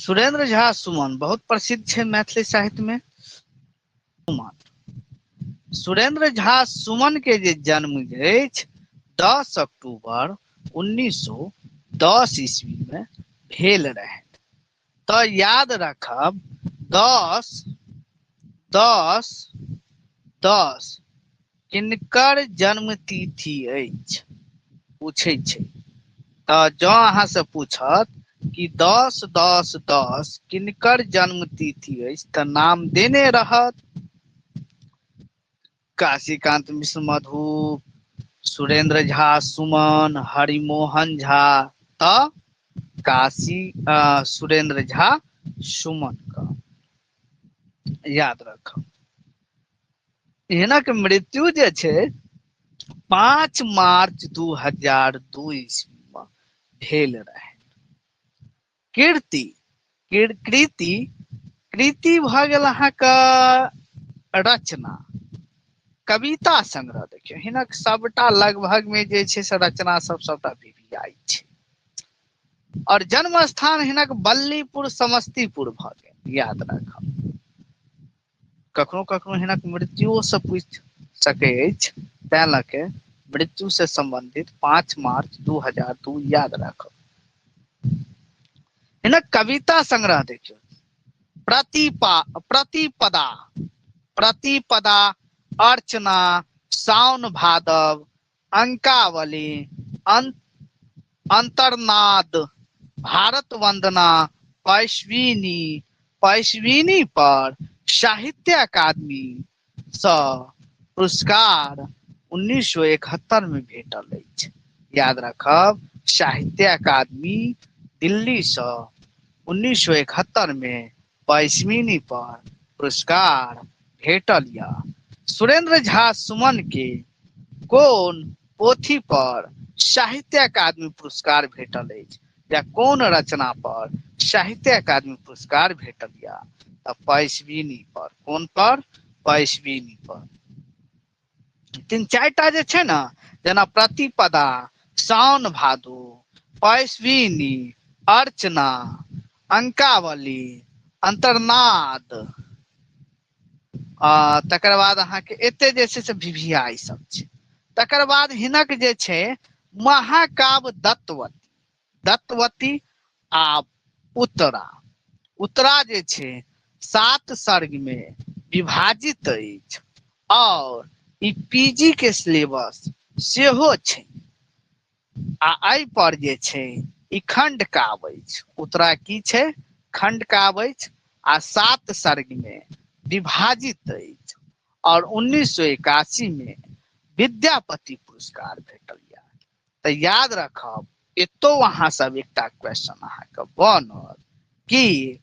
सुरेंद्र झा सुमन बहुत प्रसिद्ध छै मैथिली साहित्य में। सुरेंद्र झा सुमन के जे जन्म अछि 10 अक्टूबर 1910 ईस्वी में भेल रहे। तऽ याद रखब 10 10 10 किनकर जन्म तिथि अछि पूछै छै। तऽ जँ अहाँ से पूछत कि 10 10 10 किनकर जन्म तिथि अछि तऽ नाम देने रहत काशीकांत मिश्र मधु, सुरेंद्र झा सुमन, हरिमोहन झा। तऽ काशी सुरेंद्र झा सुमन का याद रखब। हिनक मृत्यु जे छै 5 मार्च 2002 ईस्वी में भेल रहे। कीर्ति कृति, कृति भऽ गेल अहाँके रचना, कविता संग्रह। देखियौ हिनक सबटा लगभग में जे छै से रचना सब सबटा वीवीआई छै। और जन्म स्थान हिनक बल्लीपुर समस्तीपुर भऽ गेल, याद राखब। कखनो कखनो हिनक मृत्युओ से पूछि सकै अछि, तैं लऽ के मृत्यु से संबंधित 5 मार्च 2002 याद राखब। हिनक कविता संग्रह देखियौ, प्रतिपदा, प्रतिपदा, अर्चना, साउन भादव, अंकावली, अंतर्नाद, भारत वंदना, पैश्विनी, पैश्विनी पर साहित्य अकादमी सँ पुरस्कार 1971 में भेटल अछि। याद रखब साहित्य अकादमी दिल्ली सँ 1971 में पैश्विनी पर पुरस्कार भेटल यऽ। सुरेंद्र झा सुमन के कोन पोथी पर साहित्य अकादमी पुरस्कार भेटल अछि या कोन रचना पर साहित्य अकादमी पुरस्कार भेटल यऽ? तऽ पैश्विनी पर। कोन पर? पैश्विनी पर। 3-4 टा जे छै ने, जेना प्रतिपदा, साउन भादो, पैश्विनी, अर्चना, अंकावली, अंतर्नाद, तकर बाद अहाँके एते जे छै से वीवीआई सब छै। तकर बाद हिनक जे छै महाकाव्य दत्तवती, दत्तवती आ उत्तरा, उत्तरा जे छै 7 सर्ग में विभाजित अछि और ई पीजी के सिलेबस सेहो छै। आ एहि पर जे छै ई खंड काव्य अछि। उत्तरा की छै? खंड काव्य अछि आ 7 सर्ग में विभाजित अछि और 1981 में विद्यापति पुरस्कार भेटल यऽ। तऽ याद रखब एतो अहाँ सब एकटा क्वेश्चन अहाँके बनल कि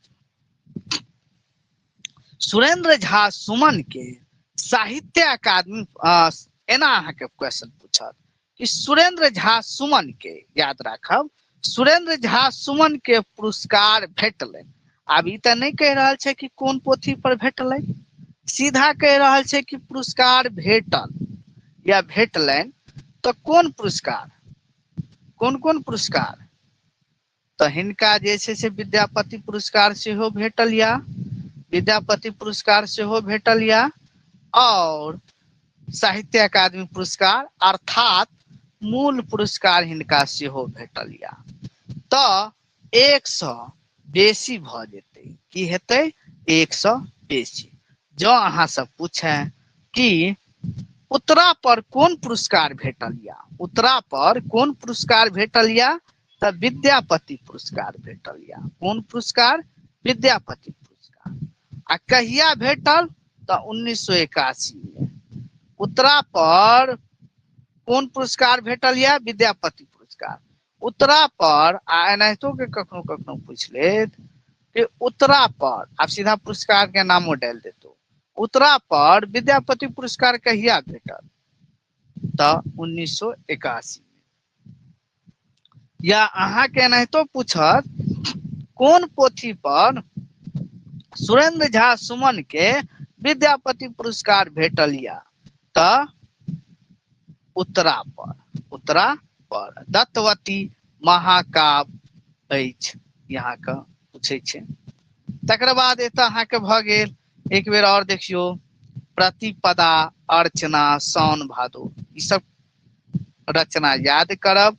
सुरेंद्र झा सुमन के साहित्य अकादमी, एना अहाँके क्वेश्चन पूछत कि सुरेंद्र झा सुमन के, याद राखब सुरेंद्र झा सुमन के पुरस्कार भेटलनि। आब ई तऽ नहि कहि रहल छै कि कोन पोथी पर भेटलै, सीधा कहि रहल छै कि पुरस्कार भेटल या भेटलनि, तऽ कोन पुरस्कार, कोन कोन पुरस्कार? तऽ हिनका जे छै से विद्यापति पुरस्कार सेहो भेटल या, विद्यापति पुरस्कार सेहो भेटल या और साहित्य अकादमी पुरस्कार अर्थात मूल पुरस्कार हिनका सेहो भेटल या। तऽ 1 सौ बेसी भऽ जेतै। की हेतै? 1 सौ बेसी। जँ अहाँ सब पूछे कि उत्तरा पर कोन पुरस्कार भेटल या, उत्तरा पर कोन पुरस्कार भेटल या, तऽ विद्यापति पुरस्कार भेटल या। कोन पुरस्कार? विद्यापति पुरस्कार। आ कहिया भेटल? तऽ 1981 में। उत्तरा पर कोन पुरस्कार भेटल या? विद्यापति पुरस्कार। उत्तरा पर, आ एनाहितो के कखनो कखनो पूछि लेत कि उत्तरा पर, आब सीधा पुरस्कार के नामो डालि देतो, उत्तरा पर विद्यापति पुरस्कार कहिया भेटल? तऽ 1981 में। या अहाँके एनाहितो पूछत कोन पोथी पर सुरेंद्र झा सुमन के विद्यापति पुरस्कार भेटल या, तऽ उत्तरा पर, उत्तरा पर दत्तवती महाकाव्य अछि यहाँ के पूछै छै। तकर बाद एतऽ अहाँके भऽ गेल, एक बेर आओर देखियौ, प्रतिपदा, अर्चना, साउन भादो, ई सब रचना याद करब।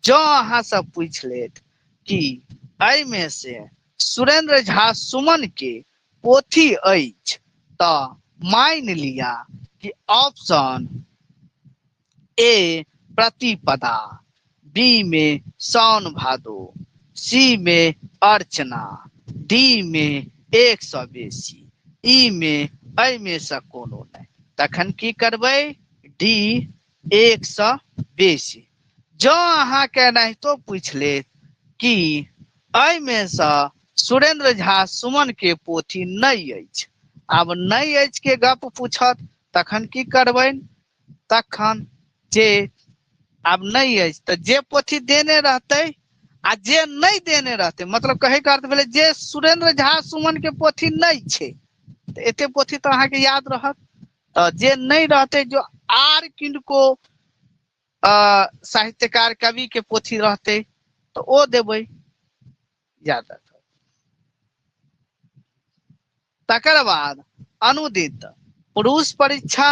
जँ अहाँ सब पूछि लेत कि एहिमे से सुरेंद्र झा सुमन के पोथी अछि, तऽ मानि लिअ कि ऑप्शन ए प्रतिपदा, बी में साउन भादो, सी में अर्चना, डी में एक सौ बेसी, ई में एहिमे से कोनो नहि, तखन की करबै? डी एक सौ बेसी। जँ अहाँके एनाहितो पूछि लेत कि एहिमे सँ सुरेंद्र झा सुमन के पोथी नहि अछि, आब नहि अछि के गप पूछत, तखन की करबै? तखन जे आब नहि अछि तऽ जे पोथी देने रहतै आ जे नहि देने रहतै, मतलब कहैके अर्थ भेलै जे सुरेंद्र झा सुमन के पोथी नहि छै, तऽ एते पोथी तऽ अहाँके याद रहत, तऽ जे नहि रहतै, जो आर किनको साहित्यकार कवि के पोथी रहतै तऽ ओ देबै, याद राखब। तकर बाद अनुदित पुरुष परीक्षा,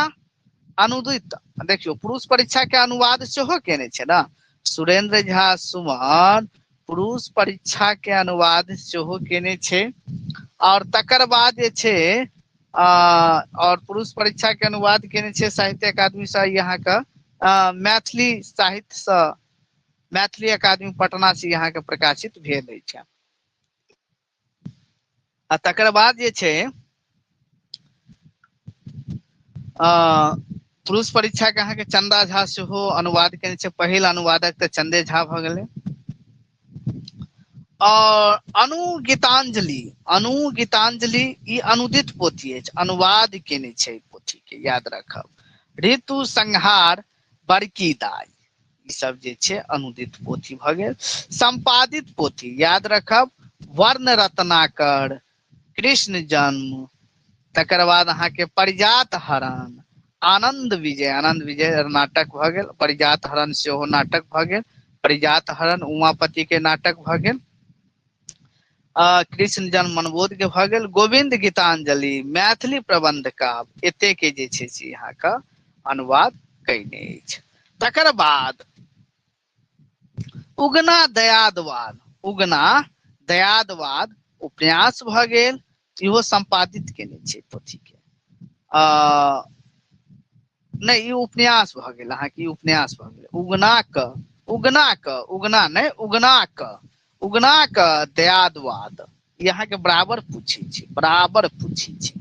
अनुदित देखियौ पुरुष परीक्षा के अनुवाद सेहो केने छै ने सुरेंद्र झा सुमन, पुरुष परीक्षा के अनुवाद सेहो केने छै। और तकर बाद जे छै और पुरुष परीक्षा के अनुवाद केने छै साहित्य अकादमी से, यहाँ के मैथिली साहित्य से मैथिली अकादमी पटना से यहाँ के प्रकाशित भेल अछि। आ तकर बाद जे छै पुरुष परीक्षा के अहाँके चंदा झा सेहो अनुवाद केने छै, पहिल अनुवादक तऽ चंदे झा भऽ गेलै। और अनुगीतांजलि, अनुगीतांजलि ई अनुदित पोथी अछि, अनुवाद केने छै पोथी के, याद राखब। ऋतु संहार, बड़की दाई, ई सब जे छै अनुदित पोथी भऽ गेल। संपादित पोथी याद रखब वर्ण रत्नाकर, कृष्ण जन्म, तकर बाद अहाँके परिजात हरण, आनंद विजय, आनंद विजय नाटक भऽ गेल, परिजात हरण सेहो नाटक भऽ गेल, परिजात हरण उमापति के नाटक भऽ गेल, कृष्ण जन्म मनबोध के भऽ गेल, गोविंद गीतांजलि, मैथिली प्रबंध काव्य, एते के जे छै से अहाँके अनुवाद कयने अछि। तकर बाद उगना दयादवाद, उगना दयादवाद उपन्यास भऽ गेल, इहो संपादित केने छै पोथी के। नहि ई उपन्यास भऽ गेल अहाँके, ई उपन्यास भऽ गेल उगना क, उगना क, उगना नहि उगना क, उगना क दयादवाद, ई अहाँके बराबर पूछै छै, बराबर पूछै छै।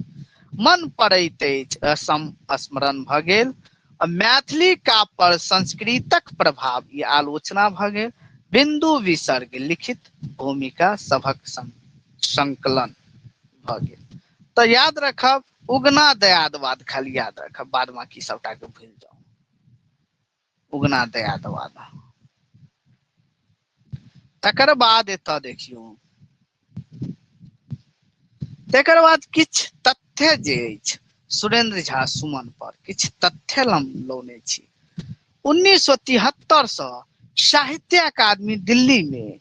मन पड़ैत अछि असम स्मरण भऽ गेल। मैथिली काव्य पर संस्कृतक प्रभाव, ई आलोचना भऽ गेल। बिंदु विसर्ग लिखित भूमिका सभक संकलन भऽ गेल। तऽ याद रखब उगना दयादवाद, खाली याद रखब, बाद बाकी सबटा के भूलि जाउ। उगना दयादवाद। तकर बाद एतऽ देखियौ, तकर बाद किछु तथ्य जे अछि सुरेंद्र झा सुमन पर, किछु तथ्य हम लौने छी। 1973 सँ साहित्य अकादमी दिल्ली में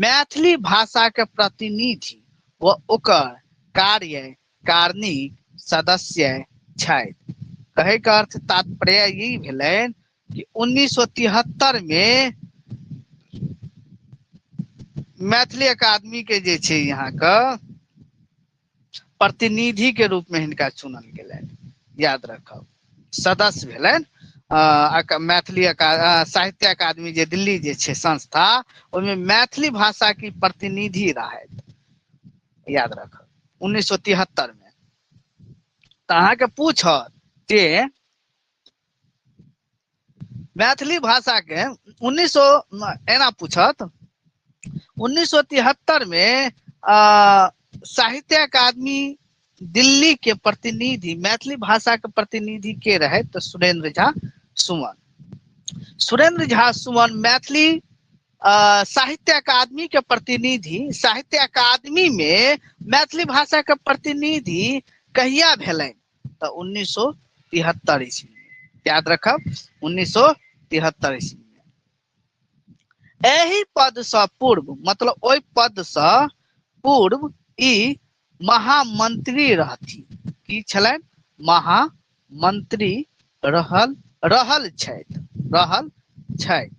मैथिली भाषा के प्रतिनिधि व ओकर कार्यकारिणी सदस्य छथि। कहै के अर्थ तात्पर्य ई भेलनि कि 1973 में मैथिली अकादमी के जे छै यहाँ के प्रतिनिधि के रूप में हिनका चुनल गेलनि, याद रखब सदस्य भेलनि। मैथिली साहित्य अकादमी जे दिल्ली जे छै संस्था, ओहिमे मैथिली भाषा की प्रतिनिधि रहथि, याद रखब 1973 में। तऽ अहाँके पूछत जे मैथिली भाषा के उन्नीस सौ एना पूछत 1973 में साहित्य अकादमी दिल्ली के प्रतिनिधि, मैथिली भाषा के प्रतिनिधि के रहे? तो सुरेंद्र झा सुमन। सुरेंद्र झा सुमन मैथिली साहित्य अकादमी के प्रतिनिधि, साहित्य अकादमी में मैथिली भाषा के प्रतिनिधि कहिया भेलनि? तऽ 1973 ईस्वी में, याद रखब 1973 ईस्वी में। एहि पद सँ पूर्व, मतलब ओहि पद सँ पूर्व ई महामंत्री रहथि। की छलनि? महामंत्री रहल रहल छथि, रहल छथि।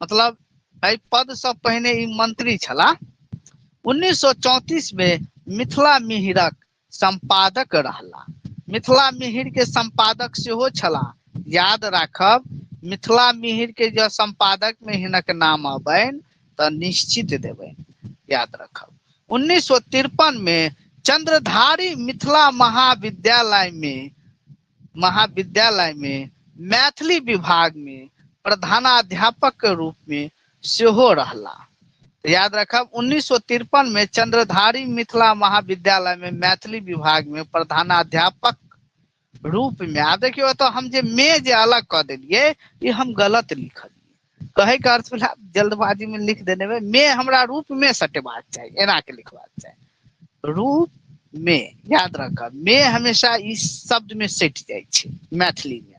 मतलब एहि पद से पहिने ई मंत्री छलाह। 1934 में मिथिला मिहिरक संपादक रहला। मिथिला मिहिर के संपादक सेहो छलाह। याद राखब, मिथिला मिहिर के जँ संपादक में हिनक नाम अबनि तऽ निश्चित देबनि, याद रखब। 1953 में चंद्रधारी मिथिला महाविद्यालय में मैथिली विभाग में प्रधानाध्यापक के रूप में सेहो रहला। याद रखब, 1953 में चंद्रधारी मिथिला महाविद्यालय में मैथिली विभाग में प्रधानाध्यापक रूप में। आब देखियौ एतऽ हम जे में जे अलग कऽ देलियै ई हम गलत लिखलियै। कहै के अर्थ भेलै जल्दबाजी में लिख देने में, में हमरा रूप में सटेबाक चाही, एना के लिखबाक चाही, रूप में। याद रखब, में हमेशा ई शब्द में सटि जाइ छै मैथिली में।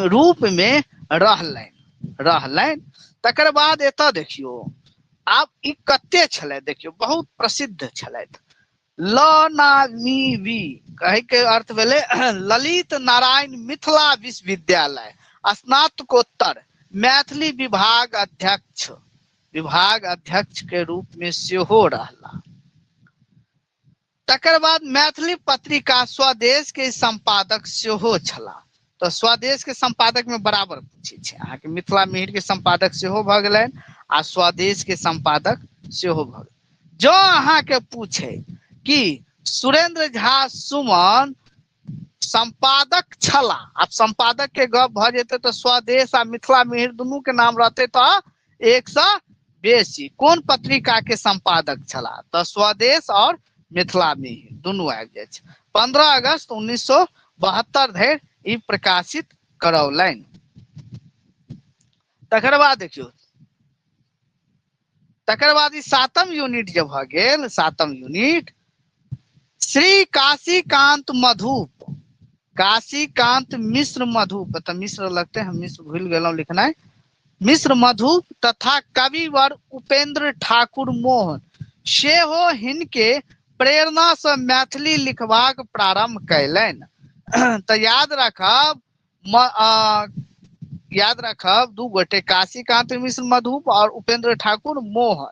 रूप में रहलनि, रहलनि। तकर बाद एतऽ देखियौ आब ई कते छलथि, देखियौ बहुत प्रसिद्ध छलथि। ल ना मी वी कहै के अर्थ भेलै ललित नारायण मिथिला विश्वविद्यालय स्नातकोत्तर मैथिली विभाग अध्यक्ष, विभाग अध्यक्ष के रूप में सेहो रहला। तकर बाद मैथिली पत्रिका स्वदेश के संपादक सेहो छलाह। तऽ स्वदेश के संपादक में बराबर पूछै छै अहाँके, मिथिला मिहिर के संपादक सेहो भऽ गेलनि आ स्वदेश के संपादक सेहो भऽ गेल। जँ अहाँके पूछे कि सुरेंद्र झा सुमन संपादक छलाह, आब संपादक के गप भऽ जेतै तऽ स्वदेश आ मिथिला मिहिर दुनू के नाम रहतै तऽ एक सँ बेसी कोन पत्रिका के संपादक छलाह, तऽ स्वदेश और मिथिला मिहिर दुनू आबि जाइ छै। 15 अगस्त 1972 धरि ई प्रकाशित करौलनि। तकर बाद देखियौ, तकर बाद ई सातम यूनिट जे भऽ गेल, सातम यूनिट श्री काशीकांत मधुप, काशीकांत मिश्र मधुप, तऽ मिश्र लगते, हम मिश्र भूलि गेलहुँ लिखनाइ, मिश्र मधुप तथा कविवर उपेंद्र ठाकुर मोहन सेहो हिनके प्रेरणा सँ मैथिली लिखबाक प्रारंभ कयलनि। तऽ याद राखब, याद राखब दू गोटे, काशीकांत मिश्र मधुप और उपेंद्र ठाकुर मोहन।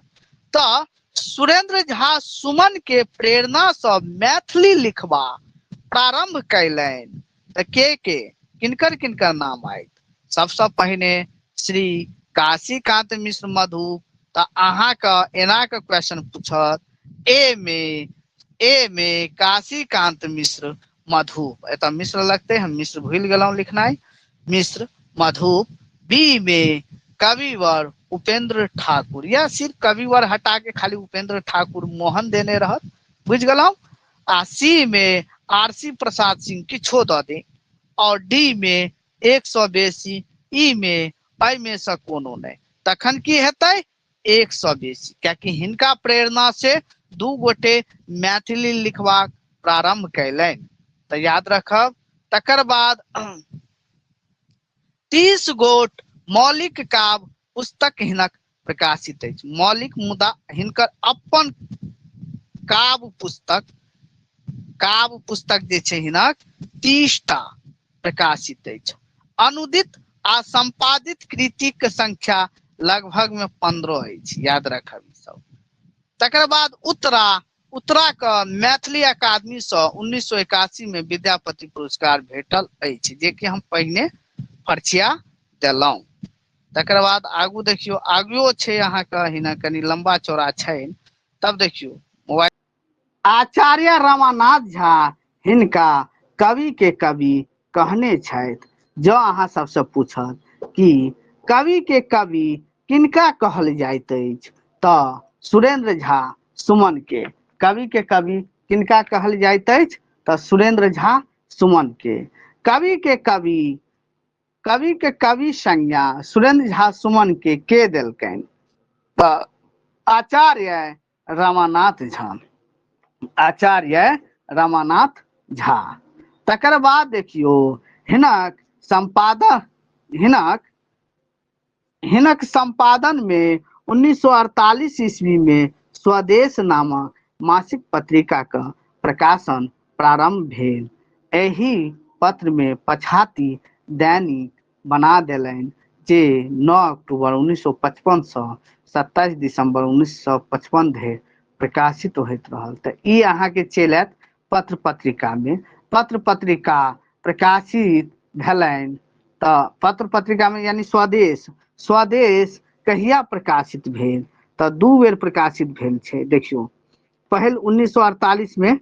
तऽ सुरेंद्र झा सुमन के प्रेरणा सँ मैथिली लिखबा प्रारंभ कयलनि। तऽ के के किनकर किनकर नाम आयत? सबसँ पहिने श्री काशीकांत मिश्र मधुप। तऽ अहाँके एना के क्वेश्चन पूछत, ए में, ए में काशीकांत मिश्र मधुप, एतऽ मिश्र लगतै, हम मिश्र भूलि गेलहुँ लिखनाइ, मिश्र मधुप। बी में कविवर उपेंद्र ठाकुर, या सिर्फ कविवर हटा के खाली उपेंद्र ठाकुर मोहन देने रहत, बुझि गेलहुँ। आ सी में आर सी प्रसाद सिंह किछो दऽ दे, और डी में एक सौ बेसी, ई में एहि में से कोनो नहि, तखन की हेतै? एक सौ बेसी, कियाकि हिनका प्रेरणा से दू गोटे मैथिली लिखबाक प्रारंभ कयलनि। तऽ याद रखब। तकर बाद 30 गोट मौलिक काव्य पुस्तक हिनक प्रकाशित अछि। मौलिक मुदा हिनकर अपन काव्य पुस्तक, काव्य पुस्तक जे छै हिनक 30टा प्रकाशित अछि। अनुदित आ संपादित कृतिक संख्या लगभग में 15 अछि, याद रखब ई सब। तकर बाद उत्तरा, उत्तरा के मैथिली अकादमी सँ 1981 में विद्यापति पुरस्कार भेटल अछि, जे कि हम पहिने फरछिया देलहुँ। तकर बाद आगू देखियौ, आगुओ छै अहाँके हिनक कनि लम्बा चौड़ा छै। तब देखियौ मोबाइल। आचार्य रमानाथ झा हिनका कवि के कवि कहने छथि। जँ अहाँ सबसँ पूछत कि कवि के कवि किनका कहल जाइत अछि, तऽ सुरेंद्र झा सुमन के। कवि के कवि किनका कहल जाइत अछि, तऽ सुरेंद्र झा सुमन के। कवि के कवि, कवि के कवि संज्ञा सुरेंद्र झा सुमन के देलकनि, तऽ आचार्य रमानाथ झा, आचार्य रमानाथ झा। तकर बाद देखियौ हिनक संपादक, हिनक, हिनक संपादन में 1948 ईस्वी में स्वदेश नामक मासिक पत्रिका क प्रकाशन प्रारंभ भेल। एहि पत्र में पछाति दैनिक बना देलनि जे 9 अक्टूबर 1955 सँ 27 दिसंबर 1955 धरि प्रकाशित होइत रहल। तऽ ई अहाँके चलि आयत पत्र पत्रिका में। पत्र पत्रिका प्रकाशित भेलनि तऽ पत्र पत्रिका में यानी स्वदेश, स्वदेश कहिया प्रकाशित भेल? तऽ 2 बेर प्रकाशित भेल छै। देखियौ, पहिल 1948 में,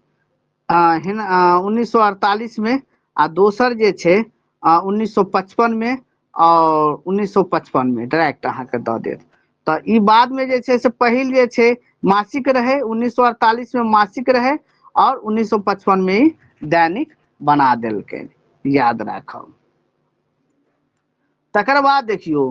1948 में, आ दोसर जे छै, 1955 में और 1955 में डायरेक्ट अहाँके दऽ देत। तऽ ई बाद में जे छै से पहिल जे छै मासिक रहै, 1948 में मासिक रहै और 1955 में ई दैनिक बना देलकै, याद राखब। तकर बाद देखियौ,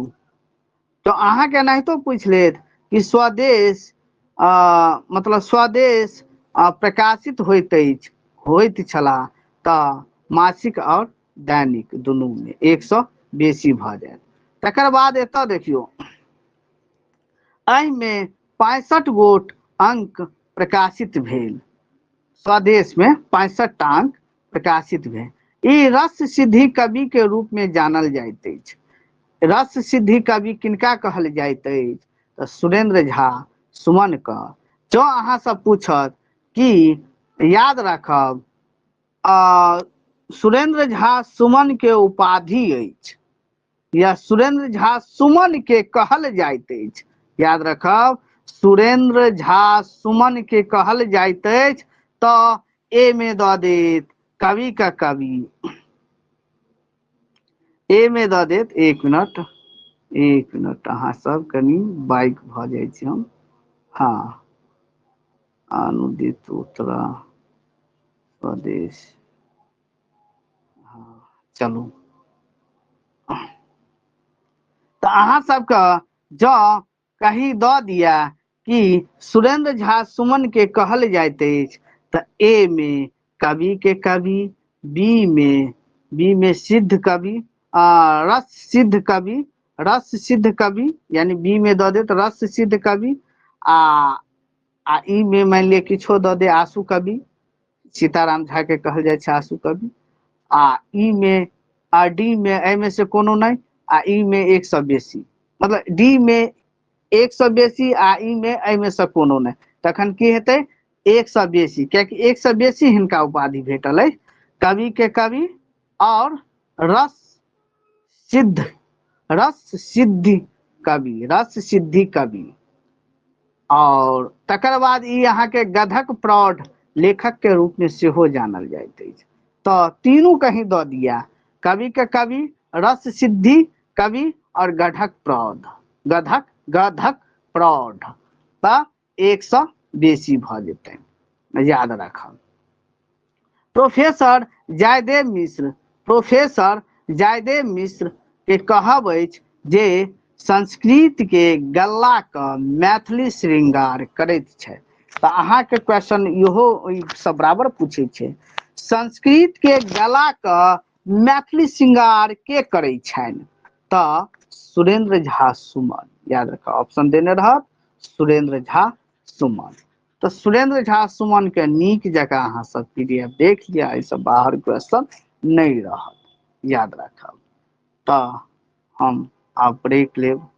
तऽ अहाँके एनाहितो पूछि लेत कि स्वदेश, मतलब स्वदेश, प्रकाशित होइत अछि, होइत छलाह, तऽ मासिक और दैनिक दुनू में एक सौ बेसी भऽ जायत। तकर बाद एतऽ देखियौ, एहिमे 65 गोट अंक प्रकाशित भेल। स्वदेश में 65 टा अंक प्रकाशित भेल। ई रस सिद्धि कवि के रूप में जानल जाइत अछि। रस सिद्धि कवि किनका कहल जाइत अछि? तऽ सुरेंद्र झा सुमन क। जँ अहाँ सब पूछत कि याद राखब, सुरेंद्र झा सुमन के उपाधि अछि या सुरेंद्र झा सुमन के कहल जाइत अछि, याद रखब सुरेंद्र झा सुमन के कहल जाइत अछि, तऽ ए में दऽ देत कवि का कवि, ए में दऽ देत। एक मिनट, एक मिनट, अहाँ सब कनि बाइक भऽ जाइ छी हम। हाँ, अनुदित उत्तरा स्वदेश, हाँ चलू। तऽ अहाँ सबके जँ कहीं दऽ दिया कि सुरेंद्र झा सुमन के कहल जाइत अछि, तऽ ए में कवि के कवि, बी में सिद्ध कवि, रस सिद्ध कवि, रस सिद्ध कवि यानी बी में दऽ देत रस सिद्ध कवि, आ ई में मानि लिअ किछो दऽ दे आशु कवि, सीताराम झा के कहल जाइ छै आशु कवि, आ ई में आ डी में एहिमे से कोनो नहि, आ ई में एक सौ बेसी, मतलब डी में एक सौ बेसी आ ई में एहिमे से कोनो नहि, तखन की हेतै? एक सौ बेसी, कियाकि एक सौ बेसी हिनका उपाधि भेटल अछि, कवि के कवि और रस सिद्ध, रस सिद्धि कवि, रस सिद्धि कवि। और तकर बाद ई अहाँके गधक प्रौढ़ लेखक के रूप में सेहो जानल जाइत अछि। तऽ तीनू कहीं दऽ दिया, कवि के कवि, रस सिद्धि कवि और गधक प्रौढ़, गधक, गधक प्रौढ़, तऽ एक सौ बेसी भऽ जेतै, याद राखब। प्रोफेसर जयदेव मिश्र, प्रोफेसर जयदेव मिश्र के कहब अछि जे संस्कृत के गल्ला क मैथिली श्रृंगार करैत छथि। तऽ अहाँके क्वेश्चन इहो सब बराबर पूछै छै, संस्कृत के गला क मैथिली श्रृंगार के करै छनि? तऽ सुरेंद्र झा सुमन, याद रखब, ऑप्शन देने रहत सुरेंद्र झा सुमन। तऽ सुरेंद्र झा सुमन के नीक जकाँ अहाँ सब पीडीएफ देख लिअ, एहिसँ बाहर क्वेश्चन नहि रहत, याद राखब। तऽ हम आब ब्रेक लेब।